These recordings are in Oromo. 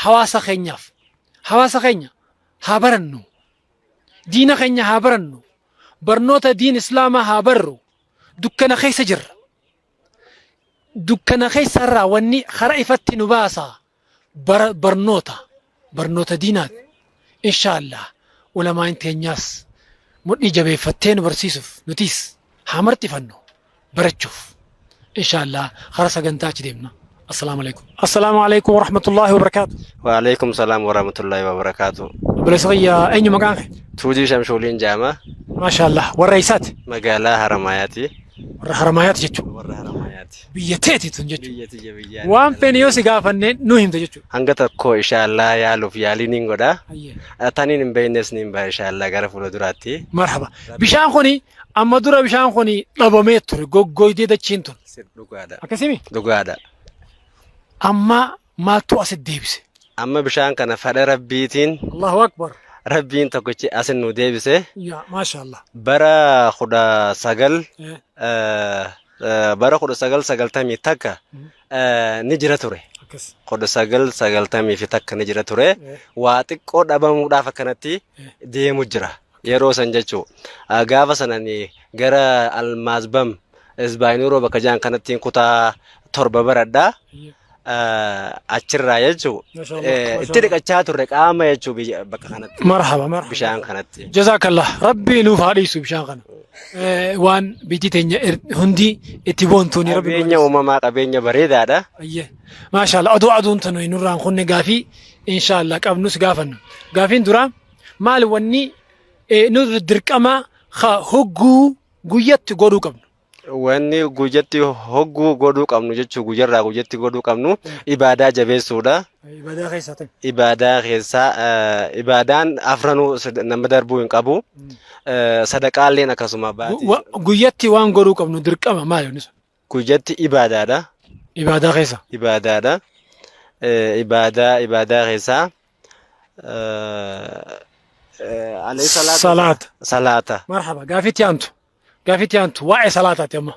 Hawaasa keenyaaf. Hawaasa keenya haa barannu. Diina keenya haa barannu. Barnoota diin Islaamaa haa barru. Dukkana keessa jirra. Dukkana keessa irraa wanni kara ifatti nu baasa bara barnoota barnoota diinaati. Inshaallah ulamaa'in teenyaas mudhii jabeeffattee nu barsiisuuf nutiis haa marxifannu barachuuf. Inshaallah kara sagantaa achi deemna. Assalaamu alaikum. Assalaamu alaikum warahmatullaahi wabarakaatu. Waalaikum salaam warahmatullahi wabarakatuh. Obboleessa kiyya eenyu maqaan kee? Tuujii Shamshuuliin jaama Maashaallah warra eessaati? magaalaa Haramaayaati. Warra Haramaayaati jechuudha. Warra Haramaayaati. Biyya teeti tun jechuudha. Biyya tiyya biyyaa. Waan feene yoo si gaafanne nu himta jechuudha. Hanga tokko inshaallah yaaluuf yaalii niin godha. Hayyee. Taniin hin beeknes niin baha inshaallah gara fuula duraatti. Marhaba. Bishaan kuni amma dura bishaan kuni dhabamee ture goggoydee dachiin tun. Sir dhugaadha. Akkasimi Dhugaadha. amma maaltu asitti deebise? Amma bishaan kana fadha rabbiitiin Allahu akbar. rabbiin tokkichi asin nu deebise Yaa maashaallah. bara 19 Eh, bara 1991 ni jira ture. Akkas. 1991 ni jira ture. Waa xiqqoo dhabamuudhaaf akkanatti deemu jira. Yeroo san jechuu. Gaafa sanani gara Almaazbam Isbaayinuroo bakka jaan kanatti kutaa 7 baradha. Achirraa jechuu Masha Allah, itti dhiqachaa turre qaama jechuu biyya bakka kanatti Marhaba marhaba. bishaan kanatti. Jazakallah. Rabbi nuuf haa dhiisu bishaan kana. Waan biyyi teenya hundi itti boontuuni rabbi nuuf haa Qabeenya dhiisu. uumamaa qabeenya bareedaadha. Ayyee. Maashaallah oduu aduun tanu nurraan kunne gaafii inshaallah qabnus gaafannu. Gaafiin duraa maali wanni nu dirqama ka hogguu guyyatti godhuu qabnu. Wanni guyyatti hogguu godhuu qabnu jechuun guyyarraa guyyatti godhuu qabnu ibaadaa jabeessuudha. Ibaadaa keessaa ta'e. Ibaadaa keessaa ibaadaan afranuu nama darbuu hin qabu. Sadaqaalleen akkasuma baatii. Guyyatti waan godhuu qabnu dirqama maali wanni sun? Guyyatti ibaadaadha. Ibaadaa keessa. Ibaadaadha. Ibaadaa keessaa alayhi salaatu Salaata. Salaata. Marhaba gaafiitti aantu. Gaafiitti aantu waa'ee salaataati amma.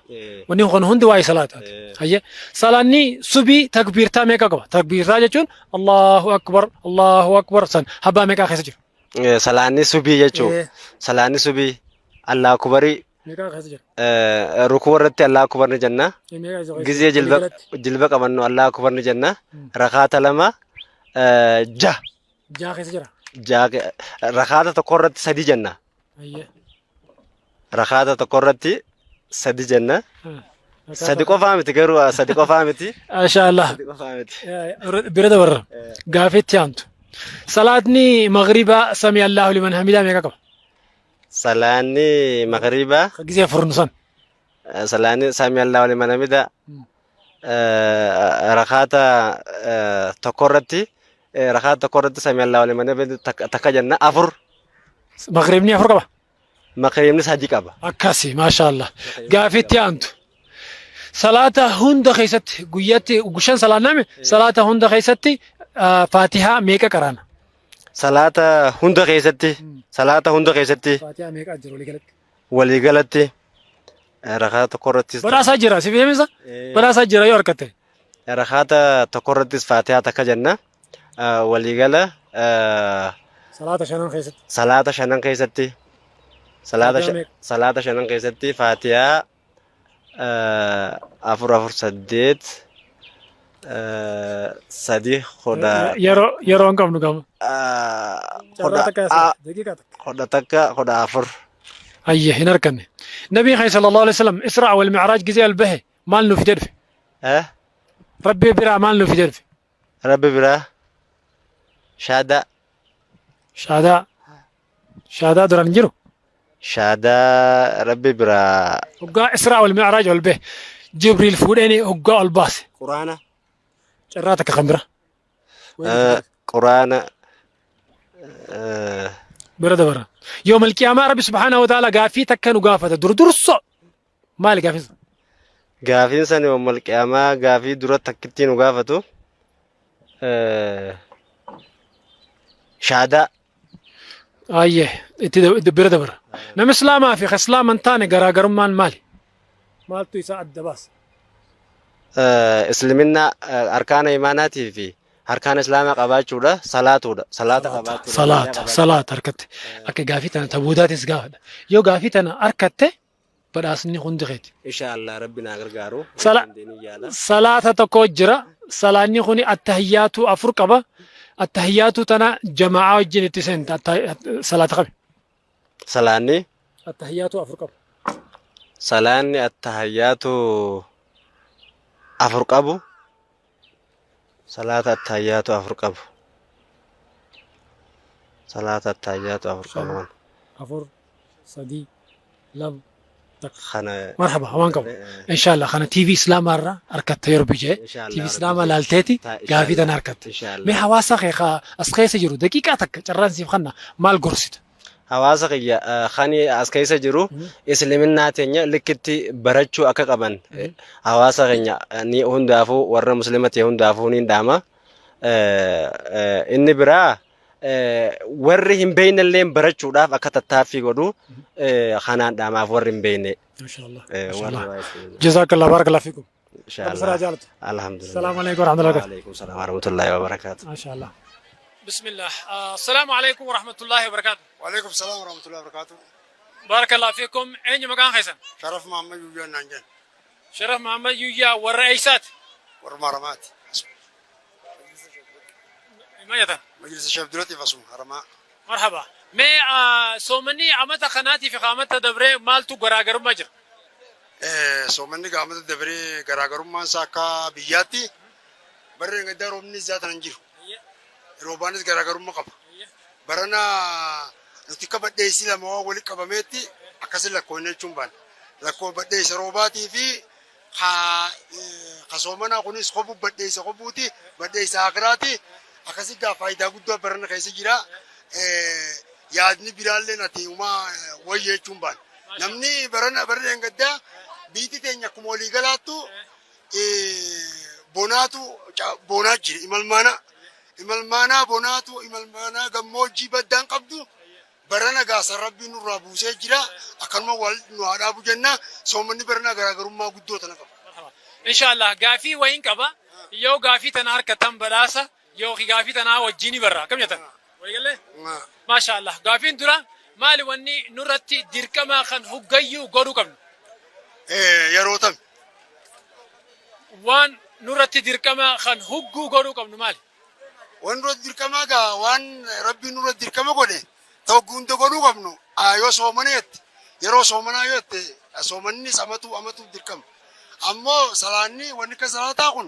Wanni kun hundi waa'ee salaataati. Hayyee. Salaanni subii takbiirtaa meeqa qaba? Takbiirtaa jechuun Allahu akbar Allahu akbar san habbaa meeqaa keessa jira? Salaanni subii jechuun salaanni subii Allahu akbarii Meeqaa keessa jira? Rukuu irratti Allahu akbar ni jenna. Meeqaa keessa jira? Gizee jilba Waliigalatti. jilba qabannu Allahu akbar ni jenna. Rakaata 2 6. Jaha keessa jira. Jaha rakaata tokko irratti sadi jenna. Ayyee. Rakaata tokko irratti sadi jenna. Sadi qofaa miti garuu sadi qofaa miti. Masha Allah. Sadi qofaa miti. Bira dabarra. Gaafii itti aantu. Salaatni maghribaa sami Allahu liman hamidaa meeqa qaba? Salaanni maghribaa. Ka gizee furnu san. Salaanni sami Allahu liman hamidaa rakaata tokko irratti rakaata tokko irratti sami Allahu liman hamidaa takka jenna afur. Maghribni afur qaba. Maghribni sadi qaba. Akkasi maashaallah. Gaafii itti aantu. Salaata hunda keessatti guyyaatti shan salaanname salaata hunda keessatti faatihaa meeqa qaraana? Salaata hunda keessatti salaata hunda keessatti Faatihaa meeqa jira walii galatti? Walii galatti rakaata tokko irrattis Badhaasaa jira si feemisa? Badhaasaa jira yoo argatte. Rakaata tokko irrattis faatihaa takka jenna. Walii gala Salaata shanan keessatti. Salaata shanan keessatti salaata Faatihaa meeqa? Salaata shanan keessatti faatihaa afur afur saddeet sadi kudha Yeroo yeroo hin qabnu gama. Carraa kudha takka yaasa. Daqiiqaa takka. 11 14. Ayye hin arganne. Nabii keenya sallallahu alaihi wasallam Israa wal Mi'raaj gizee al bahe maal nu fidee dhufe? Eh? Rabbii biraa maal nu fidee dhufe? Rabbi biraa shaadaa. Shaadaa. Shaadaa duraan hin jiru. Shaadaa Rabbi biraa. Hoggaa Israa wal Mi'raaj ol bahe Jibriil fuudheen hoggaa ol baase. Quraana. Carraa takka kan bira. Quraana. Bira dabara. Yoomal qiyaamaa Rabbi subhaanahu wa ta'ala gaaffii takka nu gaafata. Dur durso. Maali gaaffiin sun? Gaafiin san yoomal qiyaamaa gaafii dura takkittii nu gaafatu. Shaadaa. Ayyee itti bira dabara. Nama Islaamaa fi Islaama hin taane garaagarummaan maali? Maaltu isa adda baasa? Isliminnaa arkaana imaanaatii fi Harkaan Islaamaa qabaachuudha, salaatuudha. Salaata qabaachuudha. Salaata, salaata harkatti. Akka gaafii tana ta boodaatis gaafadha. Yoo gaafii tana harkatte badhaasni hundi keeti. Insha Allah Rabbi naa gargaaru. Sala- Salaata tokko jira. Salaanni kuni attahiyyaatu afur qaba. Attahiyyaatu tana jamaa'aa wajjin itti seenta. Salaata qabi. Salaanni Attahiyyaatu afur qaba. Salaanni attahiyyaatu afur qabu. Salaata attahiyyaatu afur qabu. Salaata attahiyyaatu afur qabu. Afur, sadii, lama, takka. Kana Marhaba, waan qabu. Inshallah kana TV Islaamaa irraa harkatta yeroo bijee. Inshallah, TV Islaamaa laalteeti gaafii tana harkatta. Inshallah. Mee hawaasa kee ka as keessa jiru daqiiqaa takka carraan siif kanna maal gorsita? Hawaasa kiyya kan as keessa jiru isliminnaa teenya likkitti barachuu akka qaban hawaasa keenya ni hundaafuu warra muslima ta'e hundaafuu ni dhaama. Inni biraa warri hin beekne illee barachuudhaaf akka tattaaffii godhu kanaan dhaamaaf warri hin beekne. Mashallah. Warri Mashallah. waa isin- Jazakallah barakallahu fiikum. Inshallah. Rabbi siraa jaalatu. Alhamdulillah. Salaamu alaikum warahmatullahi wabarakatuh. Waalaikum salaam warahmatullahi wabarakatuh. Mashallah. Bismillah. Assalaamu alaikum warahmatullahi wabarakatuh. وعليكم السلام ورحمة الله وبركاته. Barakallahu fiikum. Eenyu maqaan keessan? شرف محمد يويا نانجن. Sharaf Muhammad Yuyyaa warra eessaati? ورما رمات. Maal jettan? مجلس الشيخ دلوقتي فصوم هرما. Marhaba. Mee soomanni amata kanaatii fi amata dabree maaltu garaagarummaa jira? إيه soomanni gaamata dabaree garaagarummaan isaa akka biyyaatti barreen gaddaa roobni zaatan hin jiru. Roobaanis garaagarummaa qaba. Barana nuti akka badheessi lama waan walitti qabameetti akkasi lakkoofne jechuun baana. Lakkoo badheessa roobaatii fi ka soomanaa kunis kobuu badheessa kobuuti badheessa akiraati akkasi gaa faayidaa guddaa barana keessa jira. Yaadni biraallee ati uumaa wayya jechuun baana. Namni barana barreen gaddaa biitti teenya akkuma walii galaattu bonaatu bonaa jira imalmaana. Imalmaanaa bonaatu imalmaanaa gammoojjii baddaan qabdu barana gaasa rabbiin nurraa buusee jira. Akkanuma wal nu haa dhaabu jenna. Soomanni barana garaagarummaa guddoo tana qaba. Inshallah gaafii wayiin qaba. Yoo gaafii tana harkattan badhaasa yookiin gaafii tanaa wajjin barra. Akkam jettan? Waliigallee? Maasha Allah. Gaafiin dura maali wanni nurratti dirqama kan huggayyuu godhuu qabnu? Yeroo tam Waan nurratti dirqama kan hugguu godhuu qabnu maali? Waan nurratti dirqamaa gaa waan rabbiin nurratti dirqama godhe ta'u hunda godhuu qabnu yoo soomana jette yeroo soomanaa yoo jette soomannis amatu amatuuf dirqama. Ammoo salaanni wanni akka salaataa kun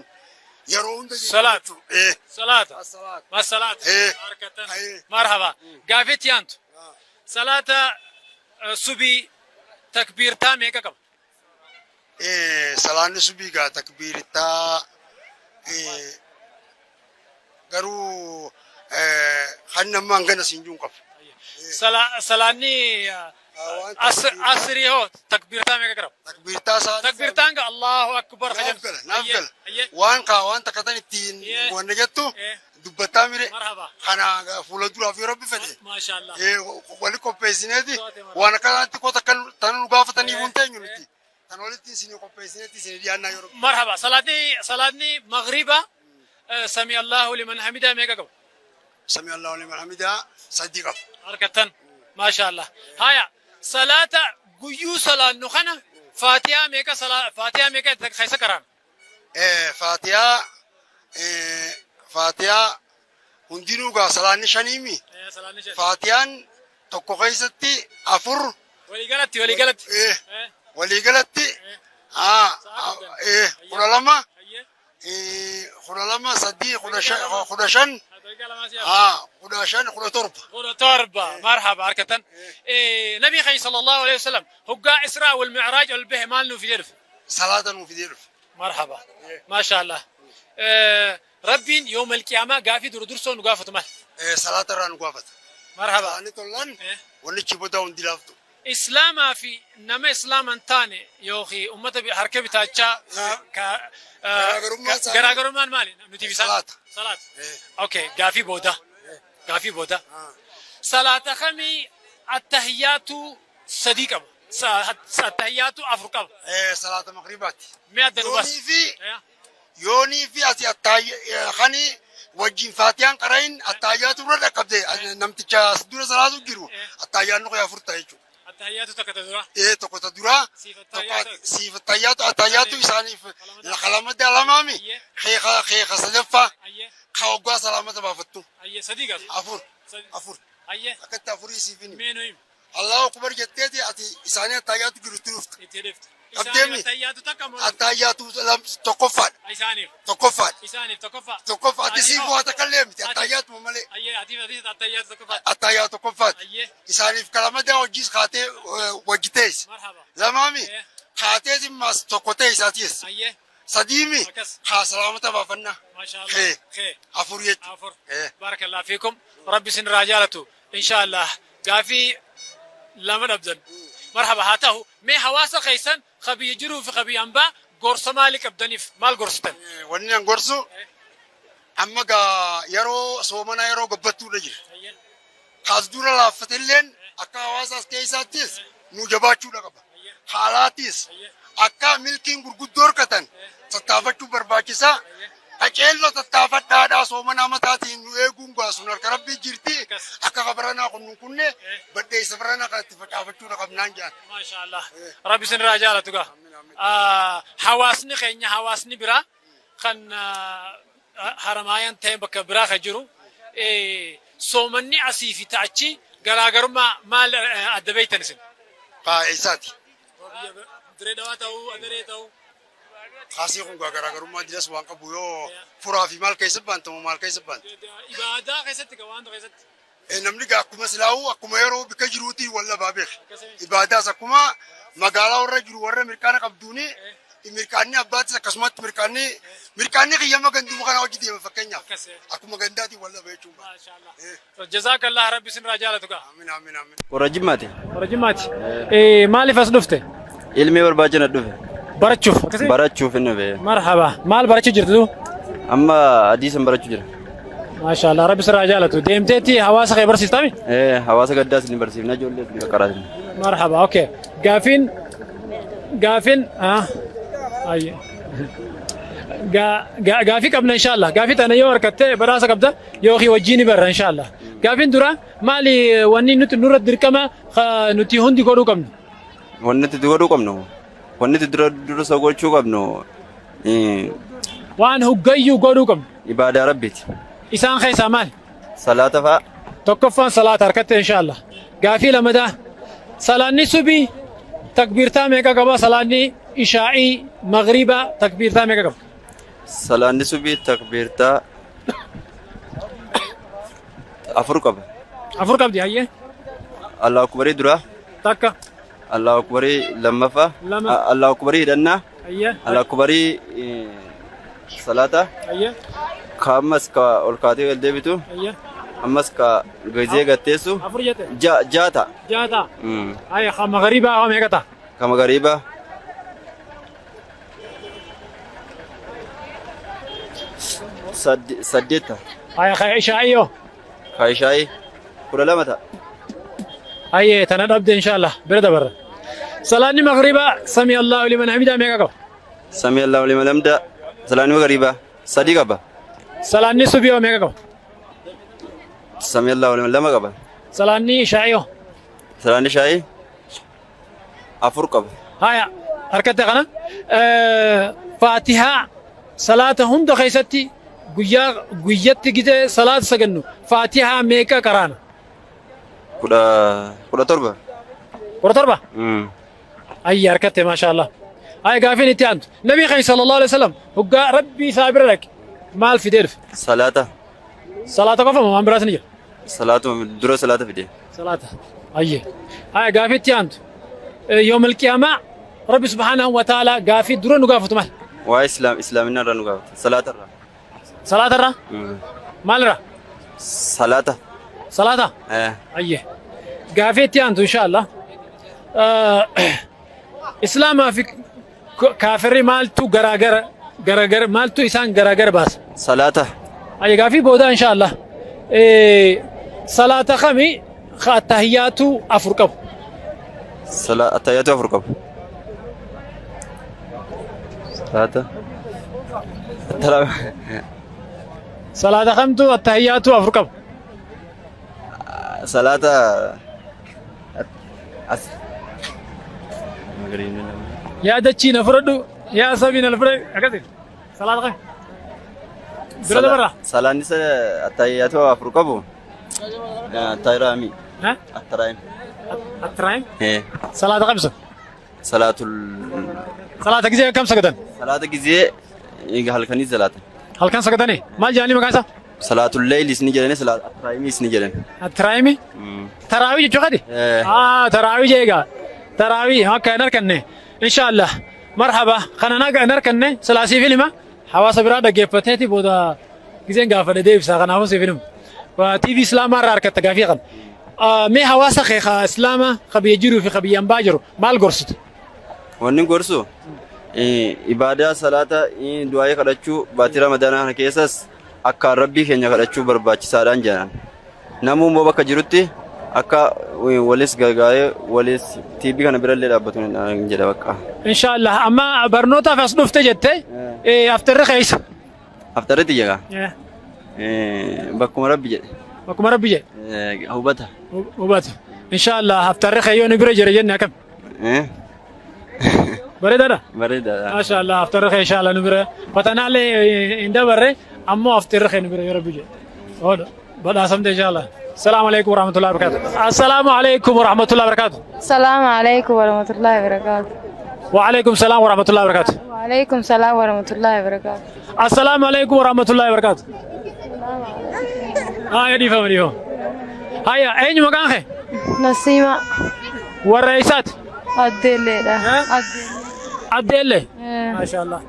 yeroo hunda dirqama Salaat. jechuudha. Salaata. Salaata. Ma salaata. Harkattan. Marhaba. Gaafiitti yaantu. Salaata subii takbiirtaa meeqa qaba? Salaanni subii gaa takbiirtaa garuu kan nama hangana siin jiru qabu. Salaanni Waan asrii hoo takbiirtaa meeqa qaba? Takbiirtaa isaa Takbiirtaan ga Allahu akbar. Naaf gala, naaf gala. Waan kaa waan takka tan ittiin wanna jettu dubbattaa mire. Marhaba. Kana fuula duraaf yoo rabbi fedhe. Maasha Allah. Wali qopheessineeti waan akkanaatti kota kan tan nu gaafataniif hin teenyu nuti. Tan walitti isin qopheessineeti isin dhiyaannaa yoo rabbi. Marhaba. Salaanni maghriba sami Allahu liman hamida meeqa qaba? Sami Allahu liman hamidaa sadii qaba. Harkattan. Maasha Allah. Haya. Salaata guyyuu salaannu kana Faatihaa meeqa Faatihaa meeqa keessa qaraan? Faatihaa hundinuu gaa salaanni shaniimi. Salaanni shan. Faatiyaan tokko keessatti afur. Waliigalatti waliigalatti. Waliigalatti 12, 12 sadii 15 15 15 17. 17 marhaba harkattan. Nabii keenya sallallahu alaihi wasallam hoggaa Israa wal Mi'raaj ol bahe maal nuuf fidee dhufe? Salaata nuuf fidee dhufe. Marhaba. Maasha Allah. Rabbiin yooma alqiyaamaa gaafii dura dursoo nu gaafatu maal? Salaata irraa nu gaafata. Marhaba. Salaanni tollaan wannichi booda hundi laaftu. Islaamaa fi nama islaama hin taane yookiin ummata harka bitaachaa Garaagarummaan isaanii- garaagarummaan maali? Nuti bisaan. Salaata. Salaata. Okay, gaafii booda. Gaafii booda. Salaata kamii attahiyyaatu sadii qaba? Attahiyyaatu afur qaba. Salaata magribaati. Mee adda nu baas. Yoonii fi yoonii fi asi kani Wajjin faatiyaan qara'in attaayyaatu irra dhaqqabde namticha as dura salaatu jiru attaayyaan nu afur ta'a jechuudha. Attahiyyaatu takka ta dura. Ee, tokko ta duraa. Siif tokko attahiyyaatu. Siif attayyaatu attayyaatu isaaniif lamadda lamaami keeka keeka sadaffaa ka waggaa salaamata baafattu. Ayyee, sadii gaaf. Afur afur. Ayyee. Akkatti afurii siif himi. Mee nu himi. Allahu akbar jetteeti ati isaanii attayyaatu jiru itti dhufte. Itti dhufte. Qabdeemi. Isaaniif attahiyyaatu takka moo? Attayyaatu tokkoffaadha. Isaaniif. Tokkoffaadha. Isaaniif tokkoffaa. Tokkoffaa ati siif waa takka illee miti attayyaatuma malee. Ayyee, atiif atiif attahiyyaatu tokkoffaa. Attayyaa tokkoffaati. Ayyee. Isaaniif kalamadaa hojiis kaatee wajji teessi. Marhaba. Lamaami kaatee simmaas tokko teessi atiis. Ayyee. Sadiimi Akkas. haa salaamata baafannaa. Maasha Allah. Kee. Kee. Afur jechuudha. Afur. Eh. Barakallahu fiikum. Rabbi isin irraa jaalatu. Insha Allah. Gaafii lama dhabdan. Marhaba haa ta'u. Mee hawaasa keessan ka biyya jiruu fi ka biyya ambaa gorsa maalii qabdaniif maal gorsitan? Wanni an gorsu amma gaa yeroo soomanaa yeroo gabbattuudha jira. Kaas dura laaffatelleen akka hawaasaas keessaattis nu jabaachuudha qaba. Haalaattis akka milkiin gurguddoo hirkatan tattaafachuu barbaachisaa. Qaceelloo tattaafadhaadhaa soomanaa mataatiin nu eeguun gaasun harka rabbii jirti. Akka kabaranaa kun nun kunne badheessa baranaa kanatti facaafachuudha qabnaan jedhan. Maasha Allah. Rabbi isin irraa jaalatu gaa. Hawaasni keenya hawaasni biraa kan haramaayaan ta'e bakka biraa kan jiru soomanni asii fi ta'achi garaagarummaa maal adda beektan isin? Kaa eessaati? Diree Dhawaa ta'uu, Adaree ta'uu. Kaasii kun gaa garaagarummaa diras waan qabu yoo furaa fi maal keessa baantamu maal keessa baanta. Ibaadaa keessatti gaa waan keessatti. Namni gaa akkuma silaa'u akkuma yeroo bikka jiruuti wal dhabaa beeka. Ibaadaas akkuma magaalaa warra jiru warra mirqaana qabduuni mirqaanni abbaattis akkasumatti mirqaanni mirqaanni kiyyama ganduma kana hojii deema fakkeenyaaf. Akkuma gandaatiin wal dhaba jechuudha. Maasha Allah. Jazaakallah, Rabbi isin irraa jaalatu gaa. Amiin, amiin, amiin. Warra Jimmaati. Warra Jimmaati. Maaliif as dhufte? Ilmi barbaachana dhufe. Barachuuf. Akkasii? Barachuuf inni dhufe. Marhaba. Maal barachuu jirtu? Amma hadiisan barachuu jira. Maasha Allah, Rabbi sirraa jaalatu. Deemteetti hawaasa kee barsiiftami? Ee, hawaasa gaddaas ni barsiifna, ijoollees ni qaqqaraasna. Marhaba, okay. Gaafiin gaafiin ah ayye. Gaafii qabna inshallah. Gaafii tana yoo harkatte badhaasa qabda yookiin wajjin ni barra inshallah. Gaafiin dura maali wanni nuti nurra dirqama nuti hundi godhuu qabnu? Wanni nuti godhuu qabnu, wanni nuti dura dursa gochuu qabnu Waan huggayyuu godhuu qabnu. Ibaadaa Rabbiiti. Isaan keessaa maali? Salaata fa'a. Tokkoffaan salaata harkatte inshallah. Gaafii lamadaa. Salaanni subii takbiirtaa meeqa qaba? Salaanni ishaa'ii magriibaa takbiirtaa meeqa qaba? Salaanni subii takbiirtaa afur qaba. Afur qabdi, hayyee. Allahu akbarii dura. Takka. Allahu akbarii lammaffaa. Lama. Allahu akbarii hidhannaa. Hayyee. Allahu akbarii salaata. Hayyee. Ka ammas ka ol kaatee ol deebitu. Hayyee. Ammas ka gazee gatteessu. Afur jette. Jaata. Jaata. Hayyee, ka magriibaa hoo meeqa ta'a? Ka magariibaa. Saddeet ta'a. Hayyee, ka ishaa'ii hoo? Ka ishaa'ii 12 ta'a. Hayyee, tana dhabde inshallah bira dabarra. Salaanni magriibaa sami Allahu liman hamidaa meeqa qaba? Sami Allahu liman hamdaa. Salaanni magariibaa sadii qaba. Salaanni subii hoo meeqa qaba? Sami Allahu liman lama qaba. Salaanni ishaa'ii hoo? Salaanni ishaa'ii afur qaba. Haya, harkatte kana. Faatihaa salaata hunda keessatti guyyaa guyyatti gitee salaata sagannu faatihaa meeqa qaraana? 17. 17? Ayya, harkatte, maasha Allah. Ayya, gaafiin itti aantu. Nabii keenya sallallahu alaihi wasallam hoggaa rabbii isaa bira dhaqe maal fidee dhufe? Salaata. Salaata qofa moo waan biraas ni jira? Salaatuma dura salaata fide. Salaata. Ayye. Ayya, gaafii itti aantu. Yoom alqiyaamaa Rabbi subhaanahu wa ta'ala gaafii dura nu gaafatu maal? Waa'ee islaaminaa irraa nu gaafata. Salaata irraa. Salaata irraa? Maal irraa? Salaata. Salaata? Eh. Ayye. Gaafii itti aantu inshallah. Islaamaa fi kaafirri maaltu garaagara garaagara maaltu isaan garaagara baasa? Salaata. Ayye, gaafii booda inshallah. Salaata kami ka attahiyyaatu afur qabu? Attahiyyaatu afur qabu. Salaata. Salaata kamtu attahiyyaatu afur qaba? Salaata as. Yaa dachii na fudhadhu, yaa sabii na fudhadhu akkasi. Salaata kam? Dura dabarra. Salaanni attahiyyaatu afur qabu. Attahiraami. Ha? Attaraim. Attaraim? Eh. Salaata kam sun? Salaatul. Salaata gizee kam sagadan? Salaata gizee halkanii salaata. Halkan sagadanii? Maal jedhanii maqaan isaa? Salaatul leylis ni jedhani, salaat attaraimiis ni jedhan. Attaraimi? Taraawii jechuu kadi? Eh. Ah, taraawii jee egaa. Taraawii akka hin harkanne. Inshaallah. Marhaba. Kana hin harkanne silaa siif hin hima. Hawaasa biraa dhaggeeffateeti booda gizeen gaafadhe deebisa kanaafuu siif hin himu. TV Islaamaa irraa harkatta gaafii kana. Mee hawaasa kee ka Islaamaa ka biyya jiruu fi ka biyya ambaa jiru maal gorsitu? Wanni gorsu ibaadaa salaata du'aayii kadhachuu baatii ramadaanaa kana keessas akkaan rabbii keenya kadhachuu barbaachisaadhaan jedhan. Namuu immoo bakka jirutti akka walis gargaaree walis TV kana birallee dhaabbatu jedha bakka. Inshaallah amma barnootaaf as dhufte jette aftarri keessa. Aftarritti jedha. Bakkuma rabbi jedhe. Bakkuma rabbi jedhe. Hubata. Hubata. Inshaallah aftarri keeyyoo ni bira jira jenne akkam. Bareedaadha. Bareedaadha. Maashaallah aftarri kee inshaallah nu bira. Fatanaalee hin dabarre ammoo aftarri kee nu bira yoo rabbi jedhe. Oodha. Badhaasamte inshaallah. Assalaamu alaikum warahmatullahi wabarakatuh. Assalaamu alaikum warahmatullahi wabarakatuh. Salaamu alaikum warahmatullahi wabarakatuh. Wa alaikum salaam warahmatullahi wabarakatuh. Wa alaikum salaam warahmatullahi wabarakatuh. Assalaamu alaikum warahmatullahi wabarakatuh. Haya dhiifama dhiifama. Haya eenyu maqaan kee? Nasiima. Warra eessaati? Addeelleedha. Addeellee? Maashaallah.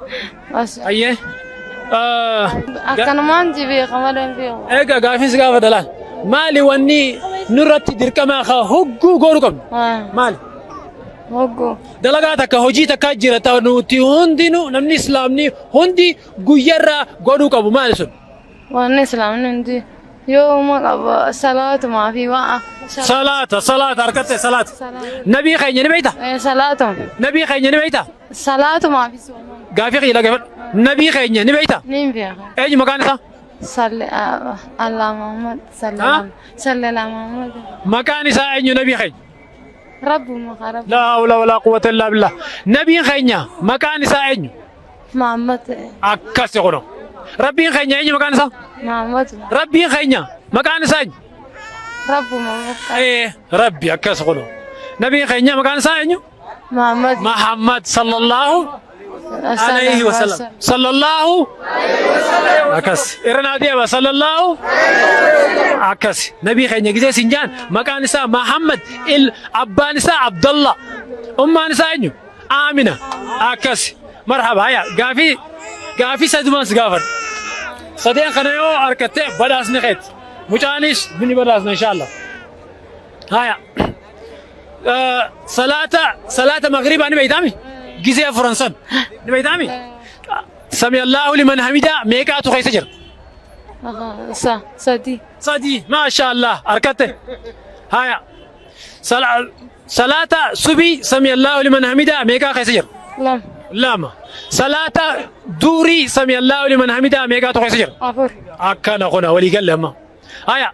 Ayyee. Akkanumaan jibeeka malee hin beeku. Egaa gaaffiin si gaafa laal. Maali wanni nurratti dirqama ka hogguu goonuu qabnu? Maali? Hogguu. Dalagaa takka hojii takka jira ta nuti hundinuu namni islaamni hundi guyyarraa godhuu qabu maali sun? Wanni islaamni hundi yooma qaba salaatumaa fi waan. Salaata salaata harkatte salaata. Nabii keenya ni beekta? Salaatuma. Nabii keenya ni beekta? Salaatumaa fi sooma. Gaafii kiyya dhaggeeffadhu. Nabii keenya ni beekta? Ni beeka. Eenyu maqaan isaa? Salli Allah Muhammad sallallahu Muhammad. Maqaan isaa eenyu nabii keenya? Rabbuma qarab. Laa hawla walaa quwwata illaa billah. Nabiin keenya maqaan isaa eenyu? Muhammad. Akkasi kunoo. Rabbiin keenya eenyu maqaan isaa? Muhammad. Rabbiin keenya maqaan isaa eenyu? Rabbuma. Ee Rabbi akkas kunoo. Nabiin keenya maqaan isaa eenyu? Muhammad. Muhammad sallallahu alayhi wa sallam. Sallallahu akkas. Irra naa deema sallallahu akkas. Nabii keenya gisee sin jaan maqaan isaa Muhammad il abbaan isaa Abdallah. Ummaan isaa eenyu? Amina. Akkas. Marhaba haya gaafii gaafii sadumaan si gaafadha. Sadeen kana yoo argatte badhaasni keeti. Mucaanis ni badhaasna inshallah. Haya. Salaata salaata maghribaa ni beeytaami? Gizee afuran san ni beeytaami? Sami Allahu liman hamida meeqaatu keessa jira? Sa sadi. Sadii maasha Allah harkatte. Haya. Salaata subii sami Allahu liman hamida meeqaa keessa jira? Lama. Lama. Salaata duurii sami Allahu liman hamida meeqaatu keessa jira? Afur. Akkana kuna walii galle amma. Haya.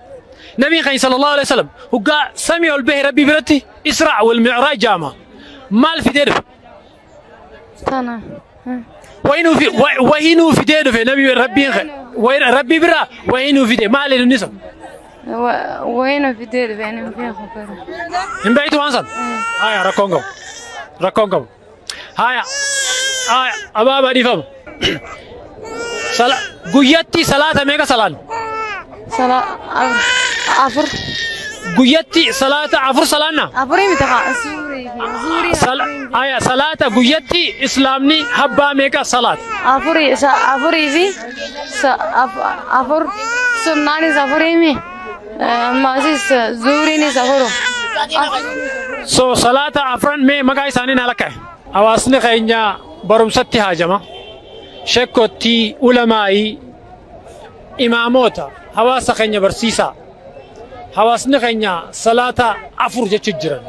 Nabii keenya sallallahu alaihi wasallam hoggaa samii ol bahe rabbii biratti Israa wal Mi'raaj jaama. Maal fidee dhufe? Tana. Wahinuu fidee dhufe nabii rabbiin rabbii biraa wahinuu fide maal inni sun? Wayna fidee dhufe inni beeku bara. Hin beektu waan san? Haya rakkoon qabu. Rakkoon qabu. Haya. Haya abaabaa dhiifama. Guyyatti salaata meeqa salaan? Sala afur. Guyyatti salaata afur salaanna? Afurii miti haa zuurii fi zuurii. Haya salaata guyyatti islaamni habbaa meeqa salaata? Afurii afurii fi afur sunnaanis afurii mi ammaasis zuuriinis afuru. So salaata afran mee maqaa isaanii naa lakkaa'e. Hawaasni keenya barumsatti haajama. Sheekottii, ulamaa'ii, imaamoota hawaasa keenya barsiisaa. Hawaasni keenya salaata afur jechu jiran.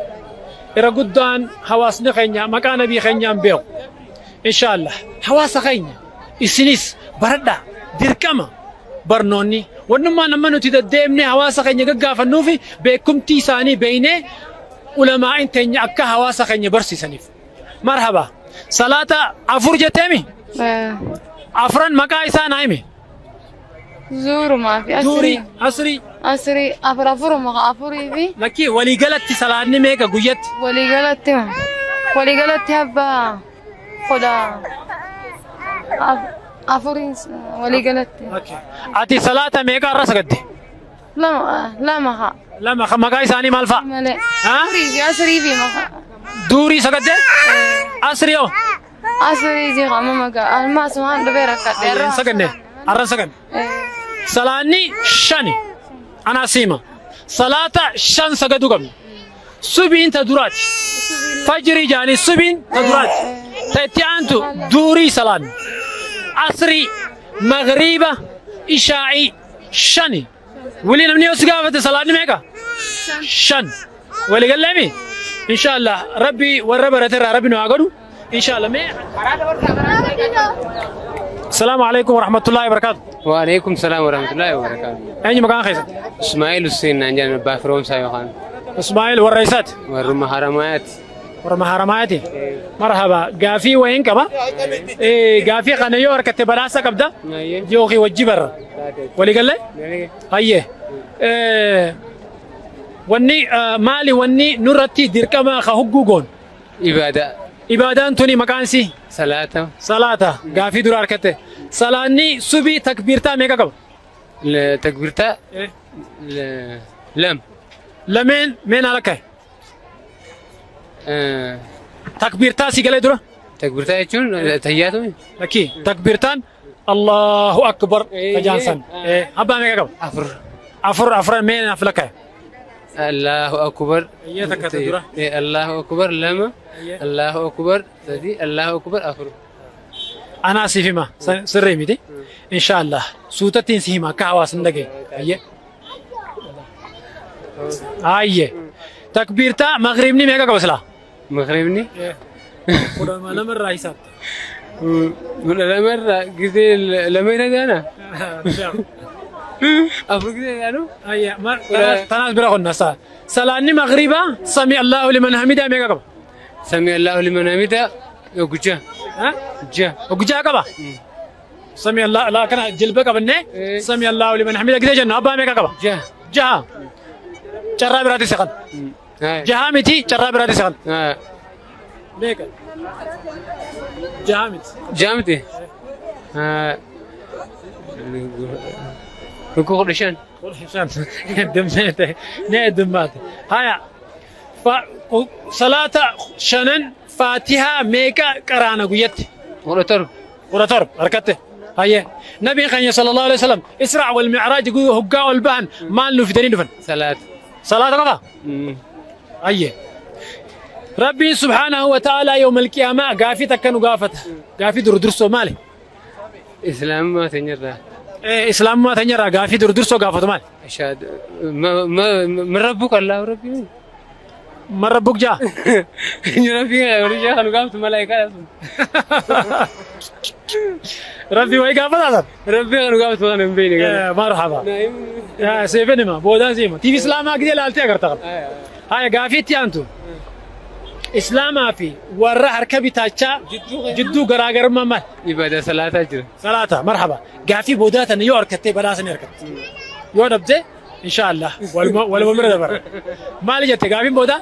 Irra guddaan hawaasni keenya maqaa nabii keenyaan beeku. Inshaallah hawaasa keenya isinis baradhaa dirqama Barnoonni wannummaan amma nuti deddeemnee hawaasa keenya gaggaafannuufi beekumtii isaanii beeynee ulamaa'in teenya akka hawaasa keenya barsiisaniif. Marhaba. Salaata afur jetteemi? Afran maqaa isaa naa himi. Zuurumaa fi Duurii, asrii. asrii. Asrii afur afuruma afurii fi Lakkii waliigalatti salaanni meeqa guyyatti? Waliigalatti abbaa 14 waliigalatti. Ati salaata meeqa irra sagadde? Lama lama haa. Lama kan maqaa isaanii maal fa'a? Malee. Ha? Afurii fi asrii fi maqaa. Duurii sagadde? Asrii hoo? Asrii jedhama maqaa. Almaas waan dhufee rakkadhe. Hin sagadne. Arra sagadne. Salaanni shani. Anaa siima. Salaata shan sagaduu qabna. Subiin ta duraati. Fajrii jaanii subiin ta duraati. Ta itti aantu duurii salaanni. Asrii, magriiba, ishaa'ii shani. Wili namni yoo si gaafate salaanni meeqa? Shan. Walii galleemi? Inshaallah Rabbi warra barate irraa Rabbi nu haa godhu. Inshaallah mee. Salaamu alaikum warahmatullahi wabarakatuh. وعليكم السلام ورحمة الله وبركاته. Eenyu maqaan keessan? إسماعيل حسين نانجان أبا فرومسا يوخان. Ismaa'il warra isaati. Warruma Haramayaati. Warra Haramayaati. Marhaba. Gaafii wayiin qaba. Gaafii kana yoo harkatte badhaasa qabda. Yookiin wajji barra. Walii gallee? Hayyee. Wanni maali wanni nurratti dirqama ka hogguu goon? Ibaadaa. Ibaadaan tuni maqaan isii? Salaata. Salaata. Gaafii dura harkatte. Salaanni subii takbiirtaa meeqa qaba? Takbiirtaa? Lama. Lameen mee naa lakkaa'e. Takbiirtaa si galee dura? Takbiirtaa jechuun tayyaatu. Lakkii takbiirtaan Allahu akbar tajaansan. Abbaa meeqa qaba? Afur. Afur afuran mee naaf lakkaa'e. Allahu akbar. Iyyee takka ta dura. Allahu akbar lama. Allahu akbar sadi. Allahu akbar afur. Anaa siif hima sirrii miti. Inshaallah suutattiin si hima akka hawaasni dhagaye. Ayyee. Ayyee. Takbiirtaa magriibni meeqa qaba silaa? Magriibni? 12 irraa hisaabta. 12 irraa gisee lama irra gaana? Afur gisee gaanu? Ayyee. Tanaas bira qonna saa. Salaanni magriibaa sami Allahu liman hamidaa meeqa qaba? Sami Allahu liman hamidaa gujja. Gujja. Gujjaa qaba? Sami Allah laa kana jilba qabannee sami Allahu liman hamida gisee jennu abbaa meeqa qaba? Jaha. Jaha. Carraa biraatti seqan. Jaha miti carraa biraatti seqan. Meeqa? Jaha miti. Jaha miti? Rukuu 15. 15. Heddummeete. Ni heddummaate. Haya. Salaata shanan faatihaa meeqa qaraana guyyatti? 17. 17 harkatte. Hayyee. Nabiin keenya sallallahu alaihi wasallam Israa wal Mi'raaj guyyuu hoggaa ol bahan maal nuuf fidanii dhufan? Salaata. Salaata qofa? Hayyee. Rabbiin subhaanahu wa ta'aalaa yawmal qiyaamaa gaafii takka nu gaafata. Gaafii dur dursoo maali? Islaamummaa teenyarraa. Islaamummaa teenyarraa gaafii dur dursoo gaafatu maali? Ashaadu. Man rabbuka Allahu rabbi. Man rabbuk jaa? Rabbi warri jaa kan gaafatu malaayikaa sun. Rabbi wayi gaafataa san? Rabbi kan gaafatu kan hin beekne kana. Marhaba. Seefin hima boodaan si hima. TV Islaamaa gidee laaltee agarta qaba. Haya gaafii itti aantu. Islaamaa fi warra harka bitaachaa jidduu garaagarummaan maal? Ibada salaataa jira. Salaata marhaba. Gaafii boodaa tana yoo harkattee badhaasa ni harkatte. Yoo dhabde inshaallah waluma bira dabarra. Maali jette gaafiin boodaa?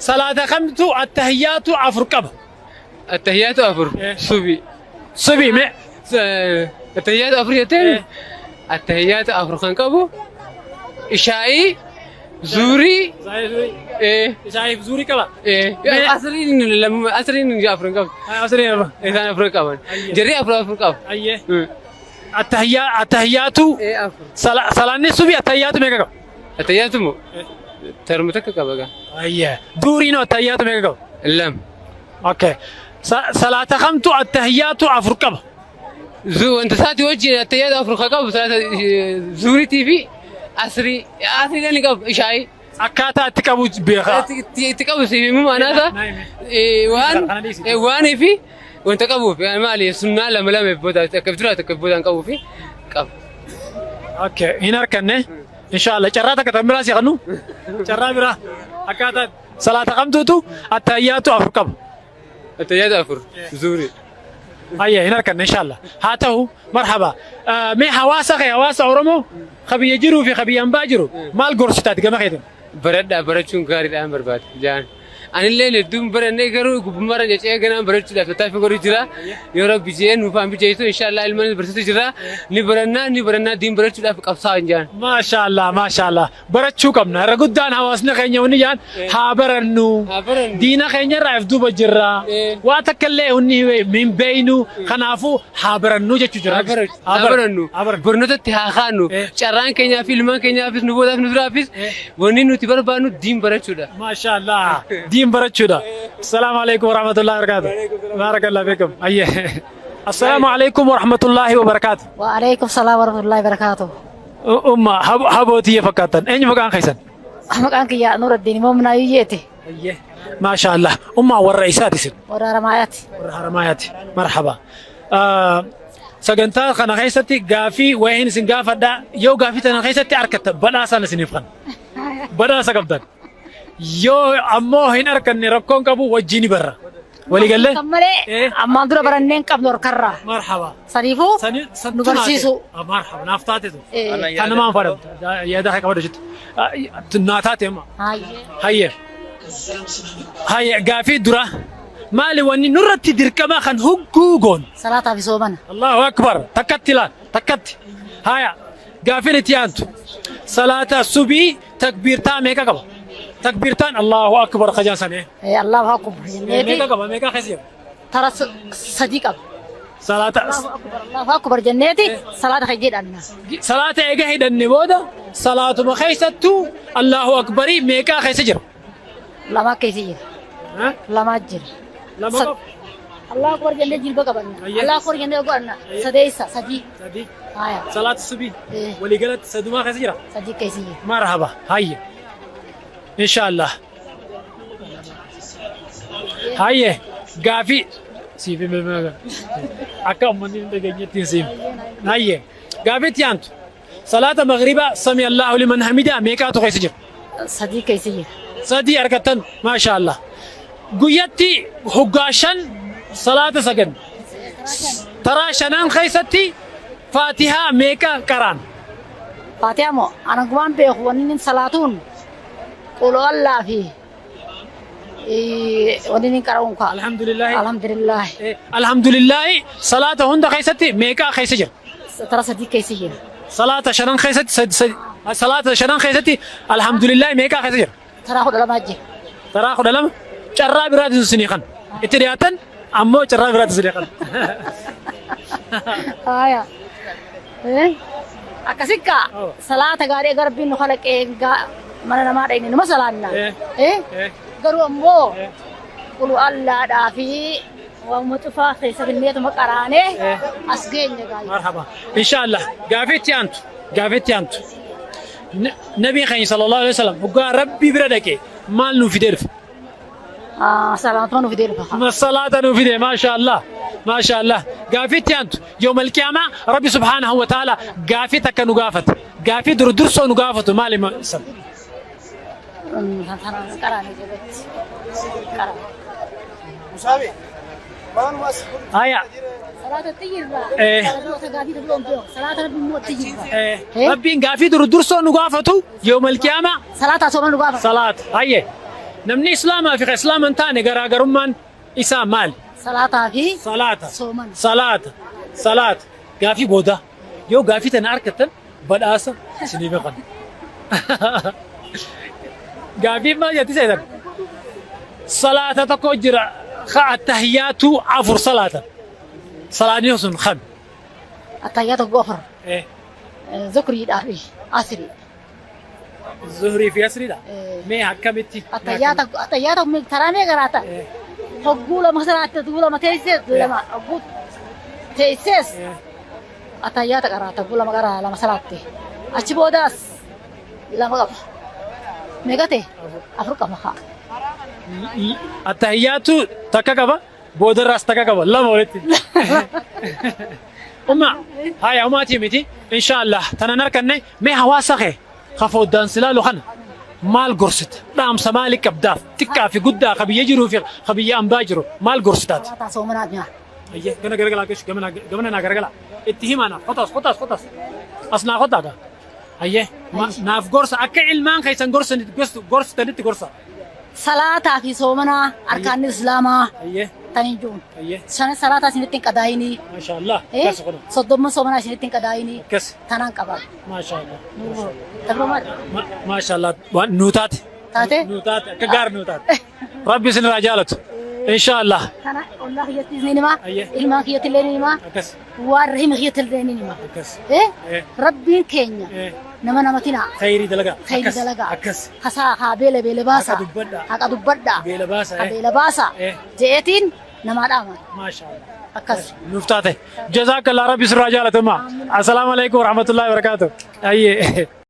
Salaata kamtu attahiyyaatu afur qaba? Attahiyyaatu afur. Subi. Subi mee. Attahiyyaatu afur jettee? Attahiyyaatu afur kan qabu ishaa'ii zuurii. Ishaa'ii zuurii qaba. Asriin lama asriin afur hin qabu. Asriin afur. Isaan afur qaban. Jarri afur afur qaba. Ayyee. Attahiyyaatu salaanni subi attahiyyaatu meeqa qaba? Attahiyyaatu moo tarmu takka qaba gaa. Ayyee. Duuriin attahiyyaatu meeqa qaba? Lama. Okay. Salaata kamtu attahiyyaatu afur qaba? Wanta isaati wajjin attahiyyaatu afur kan qabu salaata zuuriitii fi asrii asrii ni qabu ishaa'ii. Akkaataa itti qabu beekaa. Itti qabu siif himuu maanaa waan waanii fi wanta qabuuf maali sunnaa lama lama booda akka dura akka boodaan qabuu fi qaba. Okay, hin harkanne. Inshallah carraa takka tan biraa si kannu. Carraa biraa akkaataa salaata kamtuutu attahiyyaatu afur qaba. Attahiyyaatu afur. Zuhrii. Hayya hin harkanne inshallah. Haa ta'u marhaba. Mee hawaasa kee hawaasa Oromoo ka biyya jiruu fi ka biyya ambaa jiru maal gorsitaati gama keetiin? Baradhaa barachuun gaariidhaan barbaada jaan. Anillee hedduun barannee garuu gubbummaarra cecee ganaan barachuudhaaf tattaaffii godhu jira. Yoo rabbi je'ee nuuf haan bijeessu inshaallah ilmaan barsiisu jira. Ni barannaa ni barannaa diin barachuudhaaf qabsaa'an jaan. Maashaallah maashaallah barachuu qabna irra guddaan hawaasni keenya wanni jaan haa barannu Haa barannu. diina keenya irraa if duuba jirra waa takka illee wanni hin beeynu kanaafuu haa barannu jechuu jira. Haa barannu. Barnootatti haa kaanu. Carraan keenyaa fi ilmaan keenyaafis nu boodaaf nu duraafis wanni nuti barbaannu diin barachuudha. Maashaallah diin barachuudha. Assalaamu alaikum warahmatullahi wabarakatuh. Barakallahu fiikum. Ayyee. Assalaamu alaikum warahmatullahi wabarakatuh. Waalaikum salaam warahmatullahi wabarakatuh. Umma habootiyya fakkaattan. Eenyu maqaan keessan? Maqaan kiyya Nuraddiin Moomnaa Yuyyeeti. Ayyee. Maashaallah. Umma warra isaati isin. Warra Haramaayaati. Warra Haramaayaati. Marhaba. Sagantaa kana keessatti gaafii wayiin isin gaafadha. Yoo gaafii tana keessatti argattan badhaasaan isiniif kan. Badhaasa qabdan. Yoo ammoo hin arganne rakkoon qabu wajjin barra. Walii gallee? Kan malee ammaan dura barannee hin qabnu harkarraa. Marhaba. Saniifuu nu barsiisu. Marhaba. Naaf taate tu. Kan namaan fadhamtu. Yaada kee qabadhu jetti. Naa taate amma. Hayyee. Hayyee gaafii dura. Maali wanni nurratti dirqama kan hugguu goon? Salaataa fi soomana. Allahu akbar. Takkatti laal. Takkatti. Haya. Gaafiin itti aantu. Salaata subii takbiirtaa meeqa qaba? Takbiirtaan Allahu akbar kajaan sanee. Allahu akbar jenneeti. Meeqa qaba? Meeqa keessa jira? Tara sadii qaba. Salaata. Allahu akbar jenneeti salaata kan jedhanna. Salaata eega hidhanne booda salaatuma keessattuu Allahu akbarii meeqaa keessa jira? Lama keessa jira. Lama jira. Lama qofa. Allahu akbar jennee jilba qabanna. Allahu akbar jennee godhanna. Sadeessa sadii. Sadii. Haya. Salaata subii. Waliigalatti sadumaa keessa jira? Sadii keessa jira. Marhaba. Hayya. Inshaallah. Hayye. Gaafii. Siif himee akka uummanni hin dhageenyetti hin siif. Hayye. Gaafii itti aantu. Salaata maghribaa sami Allahu liman hamidaa meeqaatu keessa jira? Sadii keessa jira. Sadii argattan maashaallah. Guyyatti hoggaa shan salaata sagan. Taraa shanan keessatti faatihaa meeqa qaraan? Faatihaa moo ana waan beeku wanni inni salaatuun quloollaa fi wanni inni qara'uun kaa. Alhamdulillaahi. Alhamdulillaahi. Alhamdulillaahi salaata hunda keessatti meeqa keessa jira? Tara sadii keessa jira. Salaata shanan keessatti salaata shanan keessatti alhamdulillaahi meeqa keessa jira? Taraa 12 jira. Taraa 12 carraa biraatiin isinii kan itti dhiyaatan ammoo carraa biraatiin isinii kan. Haya. Akkasikka salaata gaarii garbiin nu kalaqee mana namaa dhaqne numa salaanna. Garuu ammoo qulu allaadhaa fi waanuma cufaa keessa finneetuma qaraanee as geenya gaarii. Marhaba. Inshaallah gaafii itti aantu gaafii itti aantu. Nabii keenya sallallahu alaihi wasallam hoggaa rabbii bira dhaqe maal nuu fidee dhufe? Salaatuma nuu fidee dhufa. Salaata nuu fide maashaallah maashaallah. Gaafii itti aantu yawmal qiyaamaa rabbi subhaanahu wa ta'ala gaafii takka nu gaafata. Gaafii dur dursoo nu gaafatu maali san? Haya. Rabbiin gaafii dur dursoo nu gaafatu yawmal qiyaamaa Salaata sooma nu gaafatu. Salaata. Hayyee. Namni Islaamaa fi Islaama hin taane garaagarummaan isaa maali? Salaataa fi Salaata. soomana. Salaata. Salaata. Gaafii boodaa. Yoo gaafii tana argattan badhaasa isinii beekan. Gaafii maal jetti seetan? Salaata tokko jira. Attahiyyaatu afur salaata. Salaanni sun kam? Attahiyyaa tokko afur. Zukriidhaa fi asrii. Zuhrii fi asriidha? Mee akkamitti? Attahiyyaa tokko taraa mee garaata? Hogguu lama salaatte hogguu lama teessees lama hogguu teessees attahiyyaata qaraata hogguu lama qaraa lama salaatte. Achi boodaas lama qaba. Meeqa ta'e? Afur qaba haa. Attahiyyaatu takka qaba boodarraas takka qaba lama walitti. Umma haya umaatii miti inshaallah tanan harkanne. Mee hawaasa kee ka foddaan silaalu kana maal gorsita? Dhaamsa maali qabdaaf? Xiqqaa fi guddaa, ka biyya jiruu fi ka biyya ambaa jiru maal gorsitaati? Salaataa soomanaa nyaa. Ayyee, gana garagalaa keessa, gamana gamana naa garagalaa. Itti himaa naaf. Qotaas qotaas qotaas. As naa qotaa gaa. Ayyee, naaf gorsa akka ilmaan keessan gorsanitti gorsitanitti gorsa. Salaataa fi soomanaa arkaanni islaamaa Ayyee, tan hin jiru. Ayyee. Sana salaataa isinitti hin qadaayinii. Maashaallah. Akkas kun. 30 soomanaa isinitti hin qadaayinii. Akkas. Tanaan qaba. Maashaallah. Tabro maal? Maashaallah. Waan nuu taate. Taate? Nuu taate. Akka gaar nuu taate. Rabbi isin irraa jaalatu. Inshaallah. Kana ollaa kiyyatti ni hima. Ayyee. Ilmaan kiyyatti illee ni hima. Akkas. Waan rahima kiyyatti illee ni hima. Akkas. Eh? Eh. Rabbiin keenya Eh. nama namatina. Khayrii dalagaa. Khayrii Akkas. dalagaa. Akkas. Hasaa haa beela beela baasa. Haqa dubbadhaa. Haqa dubbadhaa. Beela baasa, Haa eh. beela baasa. Eh. Je'eetiin namaa dhaama. Maashaallah. Akkas. Nuuf taate. Jazaakallah, Rabbi sirraa jaalatama. Assalaamu alaikum warahmatullahi wabarakatuh. Ayyee.